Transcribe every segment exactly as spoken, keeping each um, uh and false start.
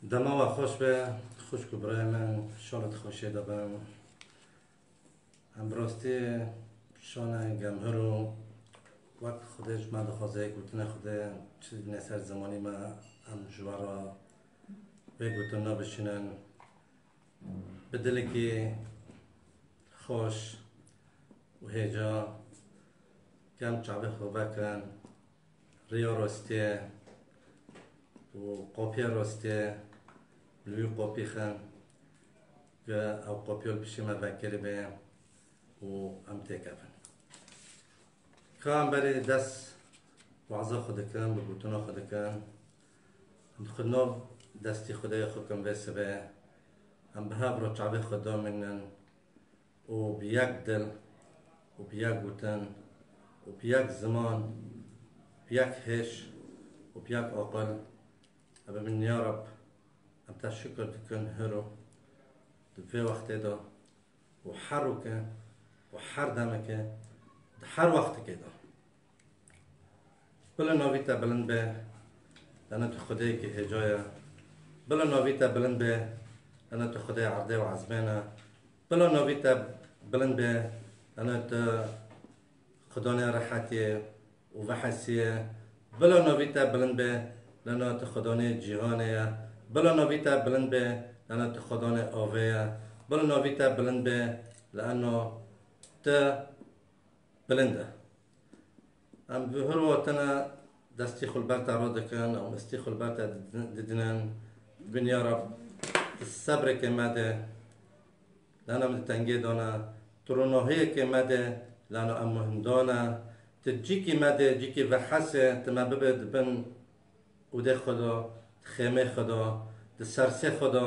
Dema we xweş be, xwişk û birayê min, şal û di xweşiyê de bin. Em bi rastî şane gemhir û wek Xwedê ji me dixwaze, gotinê Xwedê çi dîne ser zimanî me, em ji we re vê gotina bişînin. Bi dilekî xweş û hêja, kem çavê xwe vekin, riya rastiyê û qopiya rastiyê li wî qopî xin, ku ew qopiya li piştî me vekirî be û em têkevin. Ka em berê dest waza xwe dikin, bi gotina xwe dikin, em xwe nav destî Xwedê xwe kin vê sibê, em bi hev re çavê xwe damînin û bi yek dil û bi yek gotin û bi yek ziman, bi yek hêş û bi yek aqil, em bibin, ya Reb, em te şikir dikin hiro di vê wextê de û her rokê û her demekê, di her wextekê de. Bila navî te bilind be, lana tu Xwedêyekî hêja ye. Bila navî te bilind be, lana tu Xwedê erdê û ezmên e. Bila navî te bilind be, lana tu Xudanê rehetiyê û vehesiyê. Bila navî te bilind be, lana tu Xudanê cîhanê ye. Bila navî te bilind be, lana tu Xudanê avê ye. Bila navî te bilind be, lana tu bilind e. Em bi hir wotine destî xwe li ber te radikin, em destî xwe li ber te didin-, didinin. Bin ya Reb, tu sebreke me de, lana em di tengê de ne, tu ronahiyeke me de, lana em muhim de ne, tu cîkî me de, cîkî vehesê, tu me bibe di bin ûdê xwe de, di xêmê xwe de, di sersê xwe de,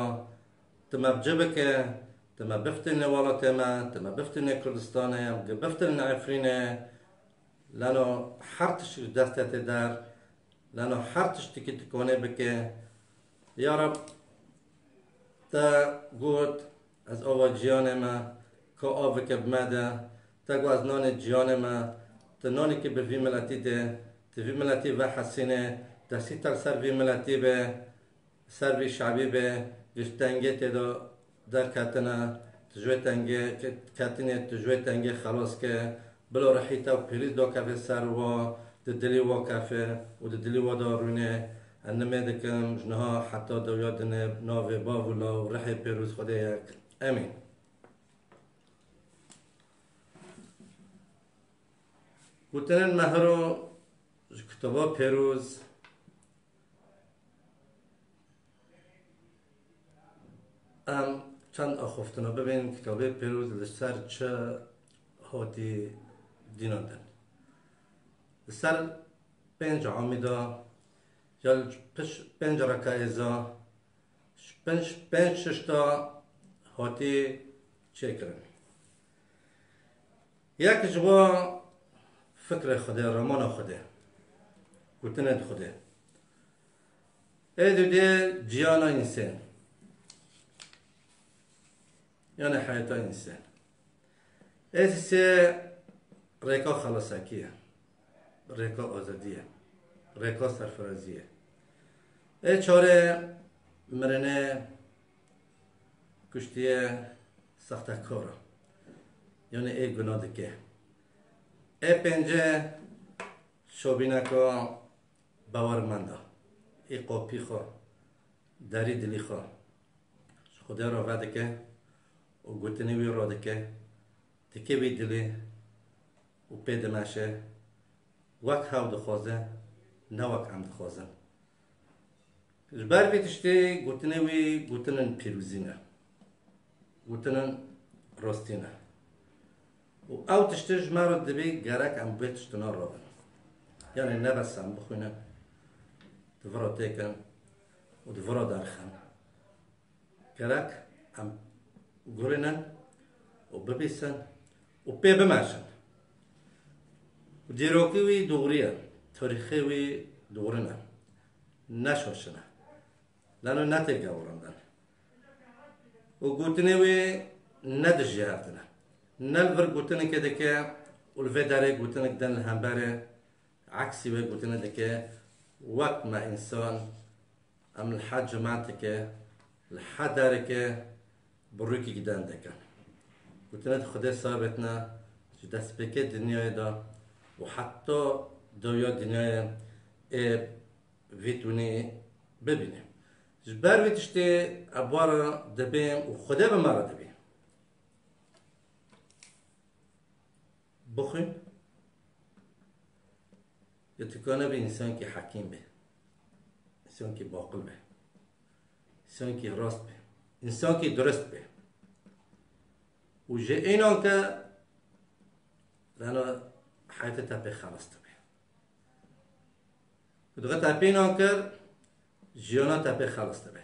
tu me bi cih bike, tu me biftinê welatê me, tu me biftinê Kurdistanê, em biftinê Efrînê, lano her tişt ji destê te der, lano her tiştekî tu konê bike. Ya Reb, te got, ez ava ciyanê me, ka avike bi me de, te got, ez nanê ciyanê me, tu nanekî bi vî miletî de, tu vî miletî vehesînê, destî te li ser vî miletî be, ser vî şabî be, ji tengê tê de derketine, tu ji wê tengê ke-, ketinê, tu ji wê tengê xelas ke, bila rihî te û pîrîz dakeve ser wa, di dilî wa kefe û di dilî wa de rûne. Ez nimê dikim, ji niha heta dewiya dinê, navê Bav û Law û Rihê Pêrûz Xwedê yek. Emîn. Gotinên me hiro ji Kitaba Pêrûz, Em çend axaftina bibên Kitabê Pêrûz li ser çi hatî dînandin. Li ser pênc amîda ya li piş-, pênc rekaêza ji pênc, pênc tişta hatî çêkirin. Yek ji bo fikrê Xwedê, ramana Xwedê, gotinên Xwedê. Ê dûdê ciyana însan, yanî heyata însan. Ê sê rêka xelasakî ye, rêka azadî ye, rêka serfirazî ye. Ê çarê mirinê kuştiye sextekar e, yanî ê guna dike. Ê pênce şobîneka bawermend e, ê qopî xwe, derî dilî xwe ji Xwedê re vedike û gotinê wî radike, dike wî dilê û pê dimeşe, wek hew dixwaze, ne wek em dixwazin. Ji ber vê tiştê gotinê wî gotinên pîrozî ne, gotinên rastî ne. Û ew tiştê ji me re dibê gerek em bi vê tiştine re bin. Yanî ne bes em bixwînin, di vir re têkin û di vir re derxin. Gerek em guhêrînin û bibîsin û pê bimeşin. Û dîrokî wî doğru ye, tarîxê wî doğru ne, ne şaş e. Lano ne tê gewirandin. Û gotinê wî ne dijî hev dine. Ne li vir gotinekê dike û li vê derê gotinek din li hemberê, eksî wê gotinê dike, wek me însan Em li her cimateke, li her dereke bi rûyekî gidan dikin. Gotinê di Xwedê sabit ne, ji destpêkê dinyayê de û heta dawiya dinyayê ê vî tunî bibîne. Ji ber vî tiştê ev were dibê û Xwedê bi me re dibê. Bixwîn, ya tu kane bî însankî hekîm bî, însankî baqil bî, însankî rast bî, însankî durist bî. Û ji înan ke lena heyatê te pê xelas dibe. Ku dibe te pê nan kir, jiyana te pê xelas dibe.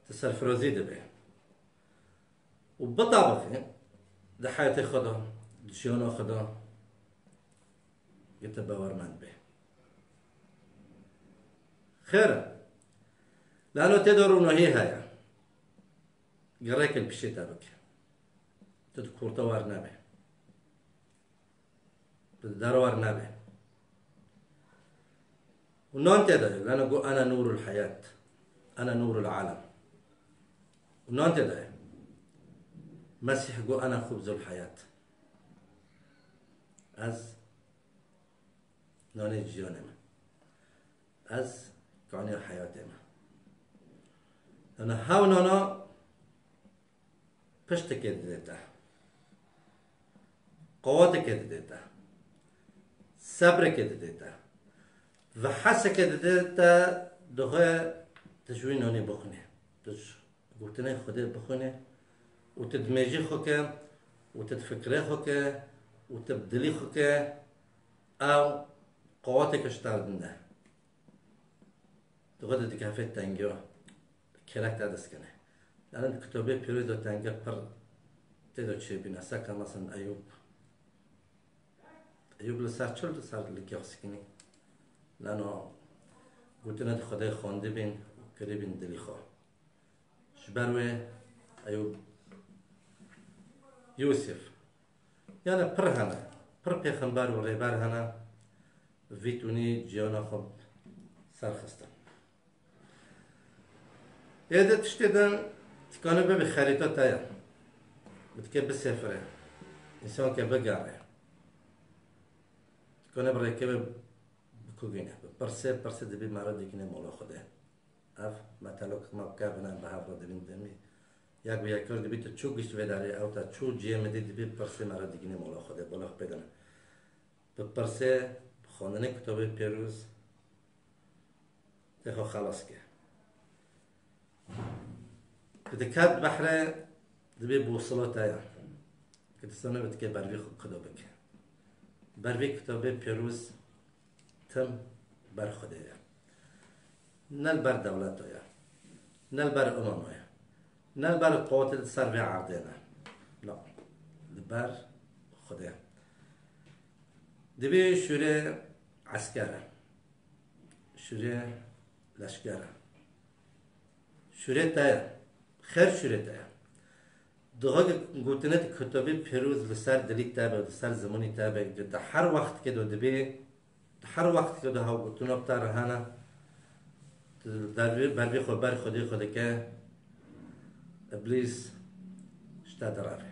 Tu serfirazî dibe. Û bitabiqî di heyatê xwe de, di jiyana xwe de, yê te bawermend be. Xêr e. Lano tê de rûnahî heye. Gerek li piştê te bike. Tu di kurta wer nebe. Tu di dera wer nebe. Û nan tê de ye. Lano got, "Ene nûrul heyat. Ene nûrul alem." Û nan tê de ye. Mesîh got, "Ene xubzul heyat." Ez nanê jiyanê me. Ez kanê heyatê me. Lano hew nana piştekê didê te. Qewateke didê te. Sebreke didê te. Ve heseke didê te, dixwe tu ji wî nanê bixwînê. Tu ji gotinê Xwedê bixwînê û tu di mêjî xwe ke û tu di fikrê xwe ke û tu bi dilî xwe ke, ew qewateke ji te re dide. Dixwe tu dikefê tengiya, kêlek te dest kene. Lano di Kitabê Pîroz de tengiya pir tê de çêbîne. Seka meselên Eyûb. Eyûb li ser çi, li ser likê xwe sikinî? Lano gotinê di Xwedê xwendibîn û kiribîn dilî xwe. Ji ber wê Eyûb, Yûsif, yani pir hene, pir pêxember û rêber hene, vî tunî ciyana xwe ser xistin. Ê di tiştê din dikane bibe xerîta te ye. Bi dike bisêfire. Însan ke bigere. Dikane bi rêke ve bikugîne. Bi pirsê, pirsê dibî me re digîne mola Xwedê. Ev metelo ke me kevine bi hev re dibîn demî. Yek bi yekir dibî tu çû gişt vê derê, ew te çû ciyê min dî dibî pirsê me re digîne mola Xwedê. Bala xwe pê dine. Bi pirsê, bi xwendinê Kitabê Pêroz, tê xwe xelas ke. Ku diket behrê, dibê bûsila te ye. Ku tu sene dike ber vî xwe kido bike. Ber vî Kitabê Pêroz tim ber Xwedê ye. Ne li ber dewleta ye. Ne li ber umema ye. Ne li ber qewatê di ser vê erdê ne. Na. Li ber Xwedê. Dibê şûrê esker e. Şûrê leşker e. Şûrê te ye. Xêr şûrê te ye. Dixwe ku gotinê di Kitabê Pîroz li ser dilî te be, li ser zimanî te be, ku di her wextkê de dibê, di her wextkê de hewgotina bi te re hene, tu dervê, ber vî xwe ber Xwedê xwe dike, Îblîs ji te direve.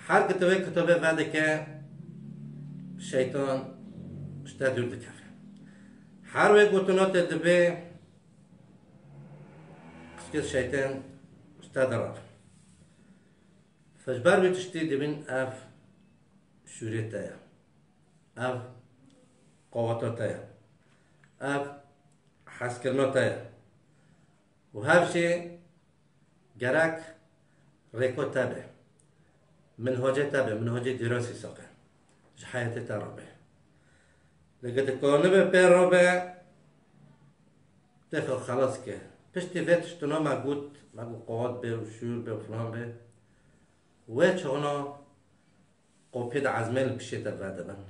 Her ku tu vê kitabê vedike, şeytan ji te dûr dikeve. Her wê gotina te dibê, qisket şeytan ji te direve. Fe ji ber vê tiştî dibîn ev şûrê te ye. Ev qewata te ye. Ev hezkirina te ye. Û hev jî gerek rêka te be. Minhacê te be, minhacê dîrasî saqe. Ji heyetê te re be. Lê ku dikanibe pê re be, tê xwe xelas ke. Piştî vê tiştuna me got, me got qewat be û şûr be û filan be. Wê çaxna qopiyê di ezmê li piştê te vedibin.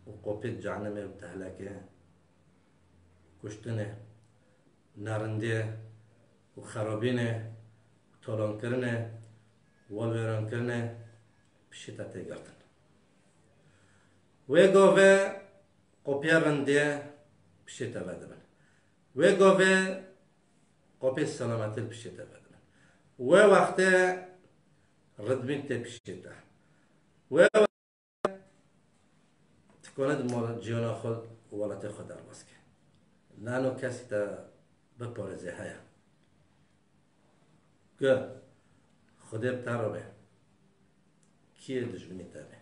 Û qopiyê cehennemê û tehlekê, kuştinê, nerindiyê û xerabînê û talankirinê û walwêrankirinê piştê te tê girtin. Wê gavê qopiyê rindiyê piştê te vedibin. Wê gavê qopê selametê li piştê te vedin. Wê wextê ridmîn tê piştê te. Wê tu kone di mal ciyana xwe û welatê xwe derbas ke. Nano kesî te biparêze heye. Ku Xwedê bi te re be. Kî yê dijminî te be?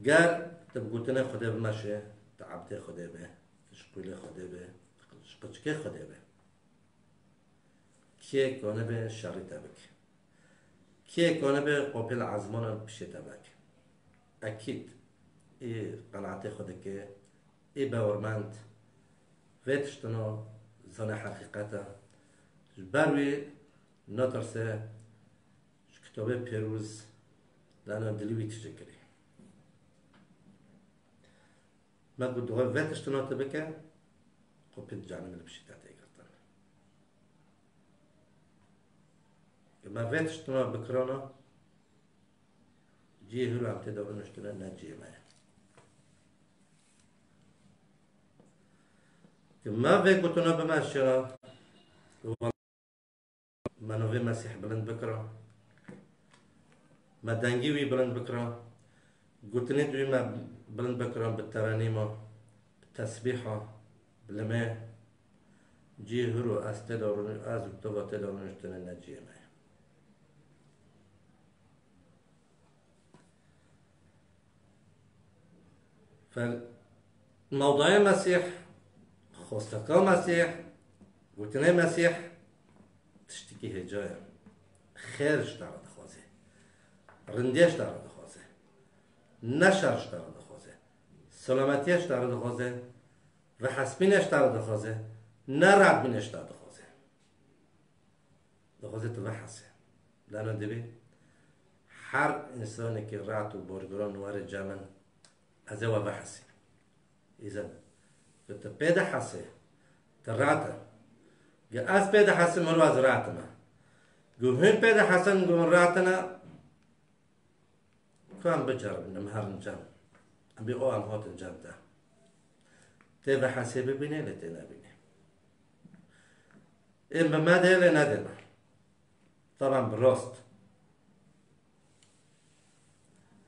Ger tu bi gotinê Xwedê bimeşe, tu ebdê Xwedê be, tu ji qûlê Xwedê be, tu ji qiçikê Xwedê be. Kê konibe şerî te bike? Kê konibe qopê li ezmanan pişê te veke? Ekîd, ê qenaetê xwe dike, ê bawermend, vê tiştino zane heqîqet e. Ji ber wî natirse, ji kitobê pêroz dana dilî wî tije kirî. Me got, "Dixwe vê tiştino tu bike, xwe pê di canimê li piştî te tê girtin." Ke me vê tiştino bikirana, cihê hûr em tê de rûniştine ne cihê me ye. Ke me vê gotino bimeşira, Me novê Mesîh bilind bikira. Me dengî wî bilind bikira. Gotinê di wî me bilind bikira bi terenîma, bi tesbîha, bi limê. Cihê hûr û ez tê de rûnî-, ez û tu ve tê de rûniştine ne cihê me ye. Fel mewdayê Mesîh, xwesteka Mesîh, gotinê Mesîh tiştekî hêca ye. Xêr ji te re dixwaze. Rindiyê ji te re dixwaze. Ne şer ji te re dixwaze. Selametiye ji te re dixwaze. Vehesmîne ji te re dixwaze. Ne radmîne ji te dixwaze. Dixwaze tu vehesê. Lano divê her însanekî rahat û borgiran were cem min, ez ê we vehesî. Îzen, ku tu pê de hesê, tu rahat e. Ge ez pê de hesim, hûn ez rahat me. Ge hûn pê de hesin, ge hûn rahat ne, Ku em biceribin, em herin cem. Em bê o em hatin cem te. Tê vehesê bibînê, lê tê nebînê. Ê bi me dê, lê nedê me. Taban bi rast.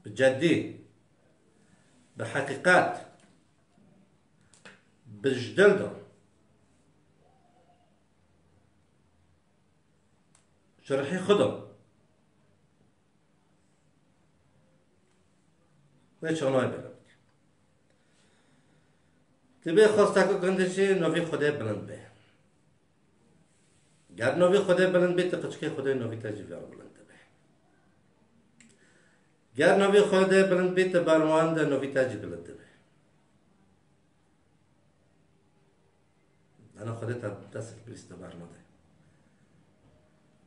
Bi ceddî. Bi heqîqet. Bi ji dil de. Ji rihê xwe de. Wê çawa nayê bêle bike. Divê xwesteka gund jî novî Xwedê bilind be. Ger novî Xwedê bilind be, tu qiçikê Xwedê novî te jî vê re bilind dibe. Ger novî Xwedê bilind be, tu berwan de novî te jî bilind dibe. Ana Xwedê te dest pîrîs te bernade.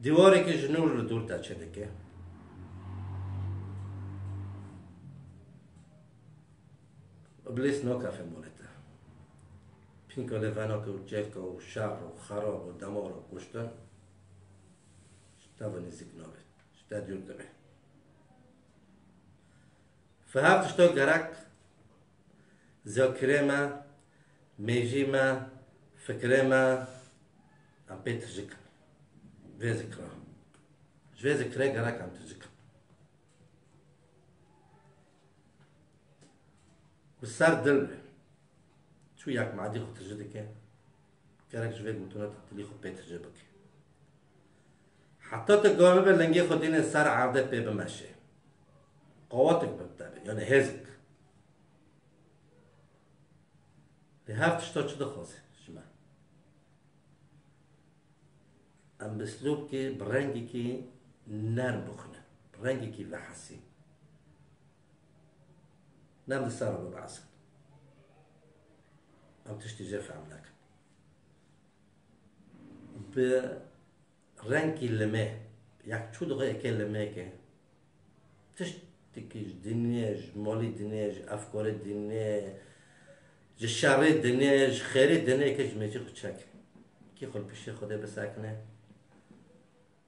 Dîwarekî ji nûr li dûr te çêdike. Îblîs nakefe molê te. Pînka lêvenaka û çêlka û şer û xerab û demar û kuştin ji te ve nêzîk nabe. Ji te dûr dibe. Fi her tişta gerek Zikirê me, mêjî me, fikirê me, em pê tijik in. Vê zikira. Ji vê zikirê gerek em tijik in. Bi ser dil be. Çû yek madî xwe tijî dike. Gerek ji vê gotine tu dilî xwe pê tije bike. Heta tu gavê be lingê xwe dînê ser erdê pê bimeşe. Qawetik bi te be, yani hêzik. Lê her tişta çi dixwaze ji me? Em bi slûbkê, bi rengekî nerm bixwîne. Bi rengekî vehesî. Em di ser re bibehsin. Em tiştî jê fehm nekin. Bi rengkî limê, yek çû dixe eke limêke, tiştekî ji dinê, ji malî dinê, ji efkarê dinê, ji şerê dinê, ji xêrê dinê ke ji mêjî xwe çek. Kî xwe li piştê Xwedê bisekine.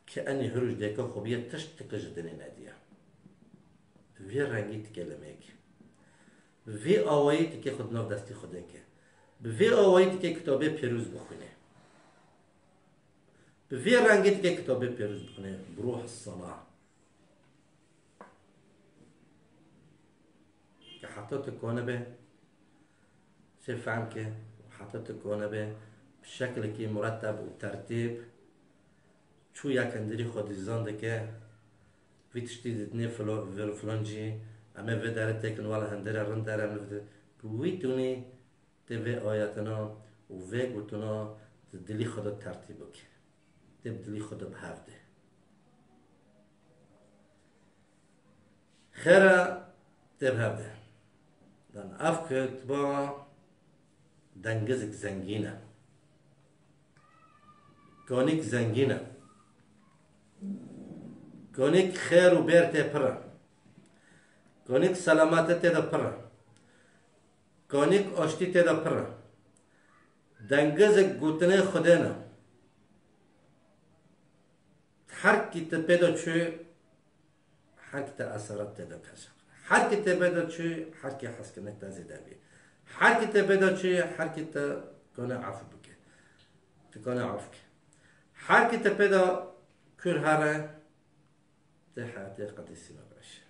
Ke enî hir û ji dêka xwe bîye, tiştike ji dinê nediye. Vê rengî tike limêk. Vê awayî tike xwe di nav destî Xwedê ke. Bi vê awayî dike kitabê pêroz bixwîne. Bi vê rengê dike kitabê pêroz bixwîne. Bi ruh sala. Ke heta tu konibe, sê fehm ke, heta tu konibe, bi şekilekî muretteb û tertîb, çû ya kendirî xwe dîzan dike, vî tiştî didinê filo-, vir-, filancî, em ê vê derê têkin, wela hindêre rind der, em ê vê de-, bi wî tunî tê vê ayatina û vê gotina di dilî xwe de tertîb bike. Tê bi dilî xwe de bi hev de. Xêr e, tê bi hev de. Dan ev kutiba dengizek zengîn e. Konîk zengîn e. Konîk xêr û bêr tê pir e. Konîk selamete tê de pir e. Konîk aştî tê de pir e. Dengizek gotinê Xwedê ne. Her kî te pê de çû, her kî te eserat tê de keşif. Her kî te pê de çû, her kî hezkinek te zêde bî. Her kî te pê de çû, her kî te kone af bike. Te kone af ke. Her kî te pê de kur here, tê heyatê qedîsî ve beş.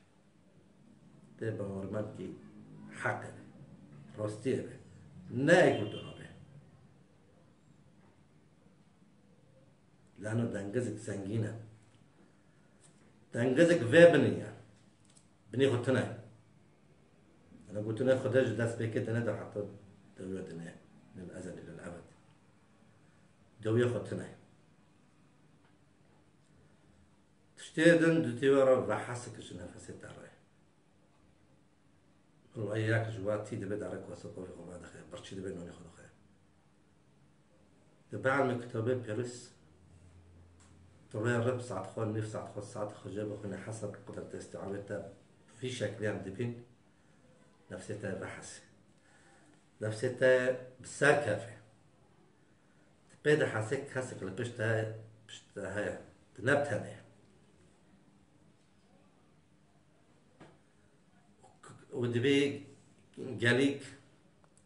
Tê bawermend kî heq e, rastî ye, ne ê gotino be. Lano dengizek zengîn e. Dengizek vê binî ye. Binî xwe tune. Ana gotinê Xwedê ji destpêkê dinê de heta dewiya dinê. Min ezel lil ebed. Dewiya xwe tune. Tiştê din dûtî we re vehesik ji nefesê te re. Wayek ji we tî dibe dere kose qovê xwe vedixe, birçî dibe nonê xwe dixe. Di be'lmê kitabê pêrûs, tu rê rib saet xwe, nîv saet xwe, saet xwe jê bixwîne hesab qudret isti'abê te vî şekliyan dibîn, nefsê te vehesê. Nefsê te bi ser keve. Tu pê dihesê kesek li pişt te, pişt te heye. Tu ne bi tenê. Û dibê gelîk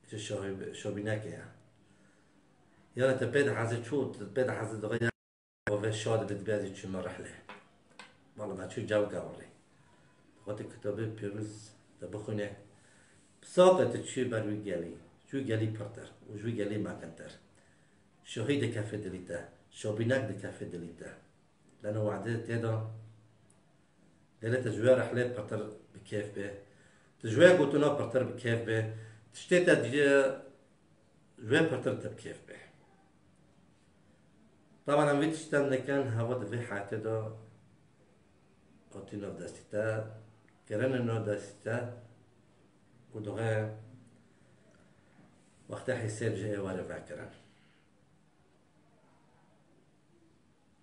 ji şohî-, şobînekê ye. Yana te pê dihezê çû, te pê dihezê dixe ya, o vê şa dibe, dibê ez ê çûme rihlê. Wala me çû caw gawrê. Xwetê kitabê pêrûz te bixwîne. Bi saqe tu çû ber wî gelî. Ji wî gelî pirtir û ji wî gelî mekintir. Şohî dikefê dilî te. Şobînek dikefê dilî te. Leno wade tê de. Gelê te ji wê rehlê pirtir bi kêf bê. Tu ji wê gotina pirtir bi kêf bê. Tiştê te ji wê pirtir te bi kêf bê. Taban em vî tiştan dikin, heva di vê heyatê de hatî nav destî te, kirine nav destî te û dixê wextê hîsêb ji êvarê vekirin.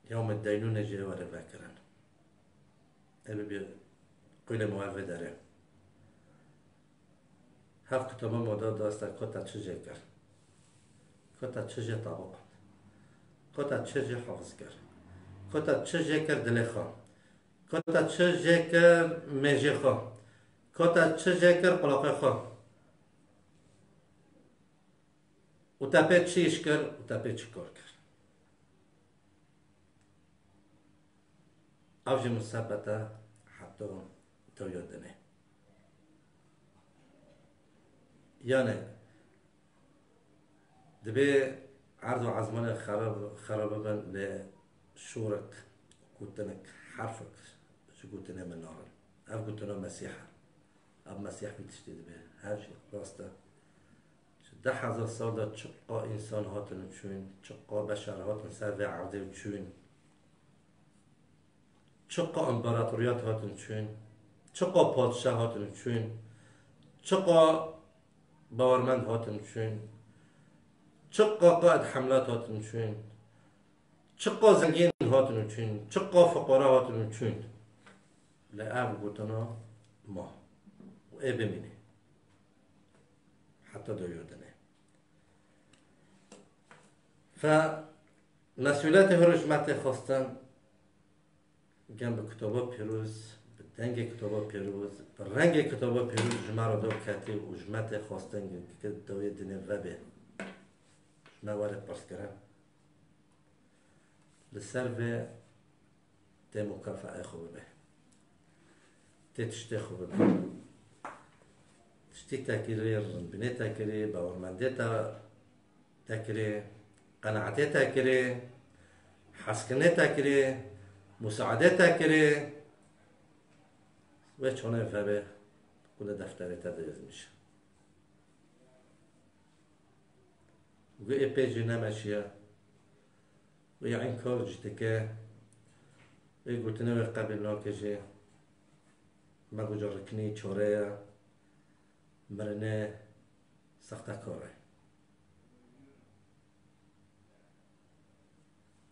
Yewmê deynûne jê were vekirin. Ê bibî qûlê me were vê derê. Hev kitaba me da dasta kota çi jê kir. Kota çi jê tabiq. Kota çi jê hafiz kir. Kota çi jê kir dilê xwe. Kota çi jê kir mêjê xwe. Kota çi jê kir qulaqê xwe. Û te pê çi îş kir û te pê çi kar kir. Ev jî musebet e heta dewiya dinê. Yanê dibê erd û ezmanê xerab, xerab bibin lê şûrek, gotinek, herfek ji gotinê min narin. Ev gotina Mesîh e. Ev Mesîh vî tiştî dibê. Her jî rast e. Ji deh hezar sal de çiqa însan hatin û çûn, çiqa beşer hatin ser vê erdê û çûn. Çiqa împaratoriyat hatin çûn, çiqa padşah hatin çûn, çiqa bawermend hatin çûn, çiqa qaid hemlat hatin çûn, çiqa zengîn hatin çûn, çiqa fiqara hatin çûn. Lê ev gotina ma û ê bimîne. Heta dewiya dinê. Fe mesûliyetê hiro ji me tê xwestin, gem bi kitaba pîroz, bi dengê kitaba pîroz, bi rengê kitaba pîroz ji me re derketî û ji me tê xwestin ke dewê dinê vebê. me were pirskirin. Li ser vê tê mukafaê xwe bibe. Tê tiştê xwe bibe. Tiştî te kirî, rinbînê te kirî, bawermendê te, te kirî, qenaetê te kirî, hezkirinê te kirî, musaedê te kirî. Wê çonê vebe ku li defterê te de yazmîş. Wê ê pê jî nemeşiye. Wê înkar jî dike. Wê gotinê wê qebîl nake jî. Me got riknî çare ye. Mirinê sextekar e.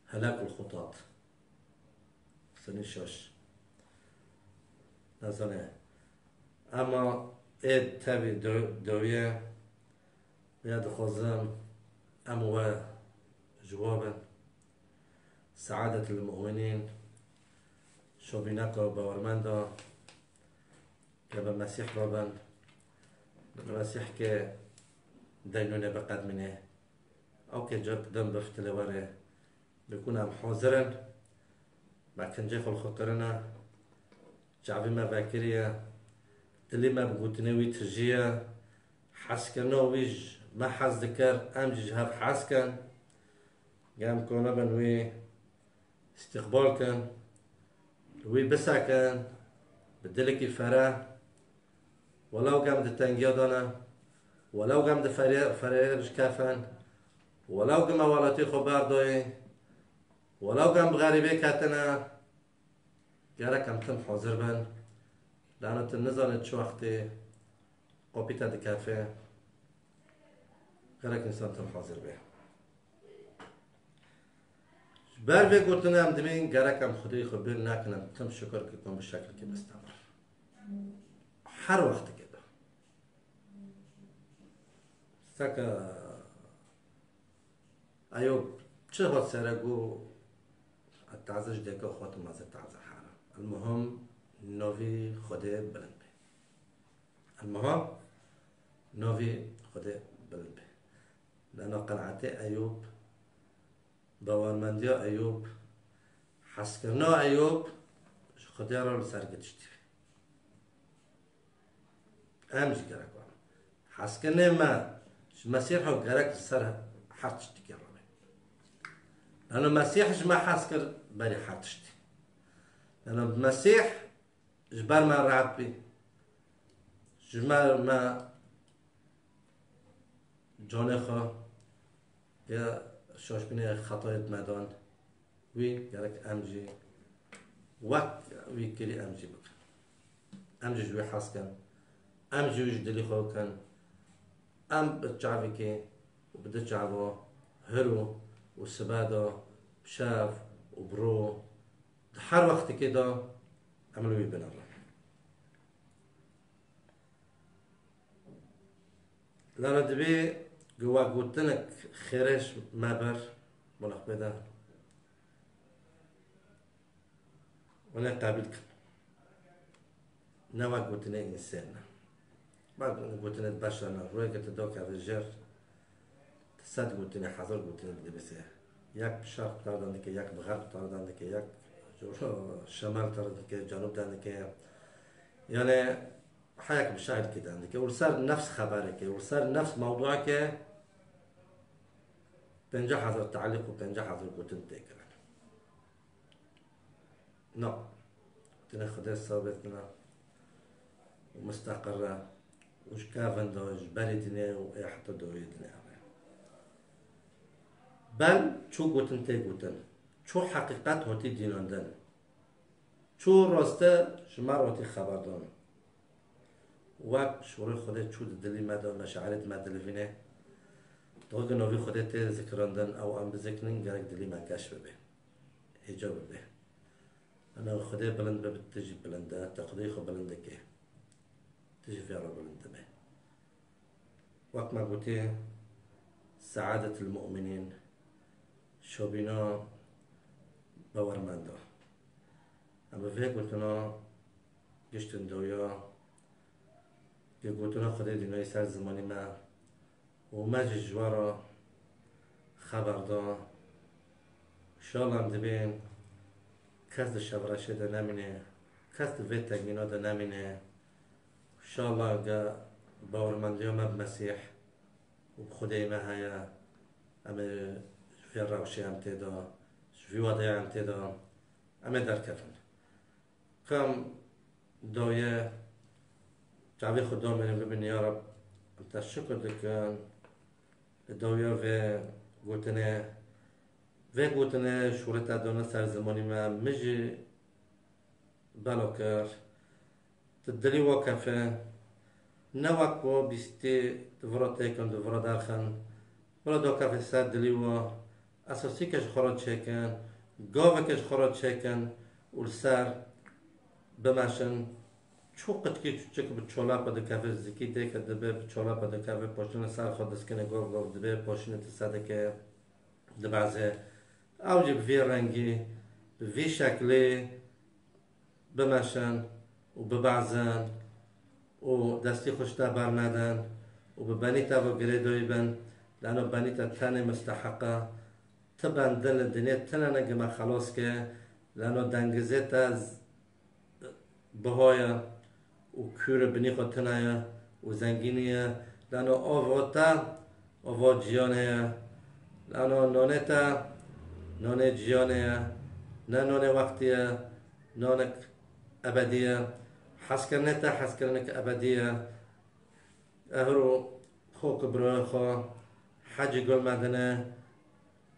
Helakul xutat. Senî şaş. Nezane. Ema ê tevî do-, doye ya dixwazim em we ji we bin. Seadetil mu'minîn, şobîneka bawermenda, ke bi Mesîh re bin, bi Mesîh ke deynûnê biqedmînê, ew ke cek dem biftilê were, bikûn em hazir in, me kincê xwe li xwe kirine, çavî me vekiriye, dilî me bi gotinê wî tijiye, hezkirina wî ji me hez dikir, em jî ji hev hez kin, gem konibin wî îstîqbal kin, wî bisekin bi dilekî fereh, welew gem di tengiya de ne, welew gem di ferê-, ferê dişkefin, welew gem welatê xwe berdayê, welew gem bi xerîbê ketine, gerek em tim hazir bin, lano tu nizanî çi wextê qopî te dikefe, gerek însan tim hazir be. Ji ber vê gotinê em dibên gerek em Xwedê xwe bîr nekin, em tim şikir kikin bi şekilkê mistemir. Her wextikê de. Seke Eyob çi hat sere got, taze ji dêka xwe tu meze taze hera. El muhim novî Xwedê bilind be. El muhim novî Xwedê bilind be. Lena qenaetê Eyob, bawermendiya Eyob, hezkirina Eyob ji Xwedê re li ser giştî. Em jî gerek wan. Hezkirinê me ji Mesîh re gerek li ser her tiştikê re be. Lano Mesîh ji me hez kir berî her tiştî. Lano Mesîh ji ber me rehet bî. Ji me, me canê xwe ya şaşbînê xetayê me dan. Wî gerek em jî wek wî kirî em jî bikin. Em jî ji wî hez kin. Em jî wî ji dilî xwe bikin. Em bi çavekê û bi du çavo hiro û sibe de, bi şev û bi ro, di her wextekê de em li wî binêrin. Lana divê ku we gotinek xêrê ji me ber, mulax pê de, hûn ê qebîl kin. Ne wek gotinê însên e. Wek gotinê beşer ne. Rûyeke tu dokeve jêr, tu sed gotinê, hezar gotinê dibise. Yek bi şerq tardan dike, yek bi xerb tardan dike, yek ji şemal tardan dike, canûb dan dike. Yani, heyek bi şairkî dan dike. Û li ser nefs xebereke, û li ser nefs mewdueke pêncî hezar talîq û pêncî hezar gotin tê kirin. Na. Tenê Xwedê sabit ne û mustaqir e û ji kevin de, ji berî dinê û ê heta dawiyê dinê re. Bel çû gotin tê gotin. Çû heqîqet hatî dînandin. Çû raste ji me re hatî xeberdan. Wek şûrê Xwedê çû di dilî me de, meşairê di me dilivîne. Doge novî Xwedê tê zikirandin, ew em bizikinin, gerek dilî me geş bibe. Hêca bibe. Ana Xwedê bilind bibe, tu jî bilind e, te Xwedê xwe bilind dike. Tu jî vê re bilind dibe. Wek me gotiye, seadetil mu'minîn, şobîna bawermenda. Em bi vê gotina giştin doya, ku gotina Xwedê dînayî ser zimanî me û me jî ji we re xeber da. Şala em dibên kes di şevreşê de nemîne, kes di vê tengîna de nemîne. Şala ge bawermendiya me bi Mesîh û bi Xwedê me heye, em ê ji vê rewşê em tê de, ji vî wadeyê em tê de, em ê derkevin. Kam dawiye çavê xwe domêrin bibin, ya Reb, em te şikir dikin. Li dawiya vê gotinê, vê gotinê şûreta dane ser zimanî me, min jî belo kir. Tu dilî wa kefe, ne wek ku bîstî di vira têkin, di vira derxin. Bila do kefe ser dilî wa, esasîke ji xwe re çêkin, gaveke ji xwe re çêkin û li ser bimeşin. Çû qitkî çûçik bi çolapa dikeve, zikî têke dibe, bi çolapa dikeve, poştine ser xwe diskine, gov gov dibe, poşine ti sedike dibeze. Ew jî bi vî rengî, bi vî şeklî bimeşin û bibezin û destî xwe ji te bernedin û bi benîta ve girêdayî bin, lano benîta tenê misteheq e. Ti bendin li dinê tine ne gi me xelas ke, lano dengizê te z-, biha ye û kûr binî xwe tine ye û zengînî ye. Lano ava te, ava ciyanê ye. Lano nanê te, nanê ciyanê ye. Ne nanê wextî ye, nanek ebedî ye. Hezkirinê te, hezkirinek ebedî ye. Ehro xo ku birayê xwe Hecî Gul Medine,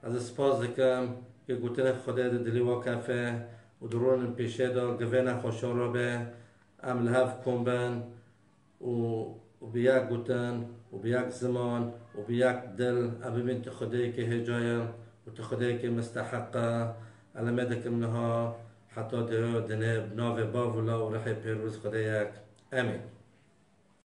ez ê spas dikim, ke gotinê Xwedê di dilî wa kefe û di ronên pêşê de givê nexweşa re be, em li hev kom bin û, û bi yek gotin û bi yek ziman û bi yek dil em bibin ti Xwedeyekê hêca ye û ti Xwedeyekê misteheq e. Elemê dikim niha heta di dinê bi navê Bav û Law û Rihê Pêrûz Xwedê yek. Emîn.